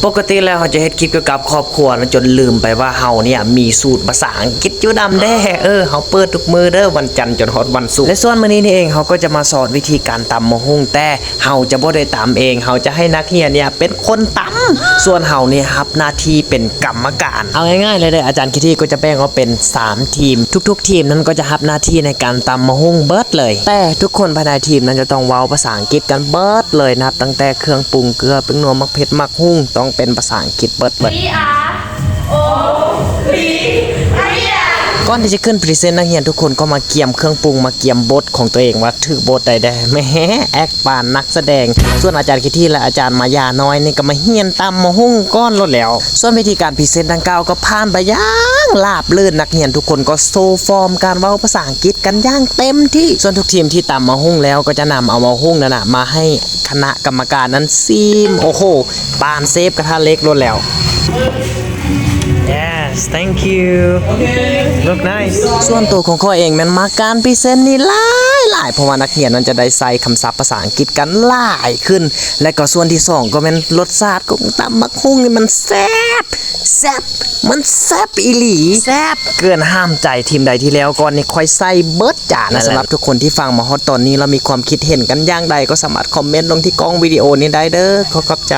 ປົກກະຕິແລ້ວເຮົາຈະເຮັດຄລິບກ່ຽວກັບຄອບຄົວນະ ຈົນລືມໄປວ່າເຮົາເນ່ຍມີສູດພາສາອັງກິດຢູ່ນຳແດ່. ເອີ ເຮົາເປີດທຸກມື້ເດີ ວັນຈັນຈົນຮອດວັນສຸກ. ແລະ ສ່ວນມື້ນີ້ນີ້ເອງ ເຮົາກໍຈະມາສອນວິທີການຕຳໝາກຫຸ່ງ ແຕ່ເຮົາຈະບໍ່ໄດ້ຕຳເອງ ເຮົາຈະໃຫ້ນັກຮຽນເນ່ຍເປັນຄົນຕຳ ສ່ວນເຮົານີ້ຮັບໜ້າທີ່ເປັນກຳມະການ. ເອົາງ່າຍໆເລີຍເດີ ອາຈານຄິດທີກໍຈະແບ່ງອອກເປັນສາມທີມ ທຸກໆທີມນັ້ນກໍຈະຮັບໜ້າທີ່ໃນການຕຳໝາກຫຸ່ງເບິດເລີຍ ແຕ່ທຸກຄົນພາຍໃນທີມນັ້ນຈະຕ້ອງເວົ້າພາສາອັງກິດກັນເບິດເລີຍ ນັບຕັ້ງແຕ່ເຄື່ອງປຸງ ເກືອ ແປ້ງນົວ ໝາກເຜັດ ໝາກຫຸ່ງ ຕ້ອງເປັນພາສາອັງກິດເບິດເລີຍ. ກ່ອນທີ່ຈະຂຶ້ນພຣີເຊັນ ນັກຮຽນທຸກຄົນກໍມາກຽມເຄື່ອງປຸງ ມາກຽມບົດຂອງຕົວເອງວ່າຖືກບົດໃດແດ່. ແໝ ແອກປານນັກສະແດງ. ສ່ວນອາຈານຄິດທີ ແລະ ອາຈານມາຢານ້ອຍນີ້ກໍມາຮຽນຕຳໝາກຫຸ່ງກ່ອນໂລດແລ້ວ. ສ່ວນວິທີການພຣີເຊັນດັ່ງກ່າວກໍຜ່ານໄປຢ່າງລາບລື່ນ ນັກຮຽນທຸກຄົນກໍໂຊຟອມການເວົ້າພາສາອັງກິດກັນຢ່າງເຕັມທີ່. ສ່ວນທຸກທີມທີ່ຕຳໝາກຫຸ່ງແລ້ວກໍຈະນຳເອົາໝາກຫຸ່ງນັ້ນນະມາໃຫ້ຄະນະກຳມະການນັ້ນຊີມ. ໂອ້ໂຫ ປານເຊຟກະທະເຫຼັກໂລດແລ້ວ. Yes, thank you. Look nice. ສ່ວນໂຕຂອງຂ້ອຍເອງແມ່ນມັກການພຣີເຊັນນີ້ຫຼາຍໆ ເພາະວ່ານັກຮຽນນັ້ນຈະໄດ້ໃຊ້ຄຳສັບພາສາອັງກິດກັນຫຼາຍຂຶ້ນ ແລະ ກໍສ່ວນທີສອງກໍແມ່ນລົດຊາດຂອງຕຳໝາກຫຸ່ງນີ້ມັນແຊບ ແຊບ ມັນແຊບອີ່ຫຼີ ແຊບເກີນຫ້າມໃຈ. ທີມໃດທີ່ແລ້ວກ່ອນນີ້ຂ້ອຍໃສ່ເບິດຈານ. ແລະ ສຳລັບທຸກຄົນທີ່ຟັງມາຮອດຕອນນີ້ ແລ້ວມີຄວາມຄິດເຫັນກັນຢ່າງໃດ ກໍສາມາດຄອມເມັນລົງທີ່ກ້ອງວິດີໂອນີ້ໄດ້ເດີ. ຂໍຂອບໃຈ.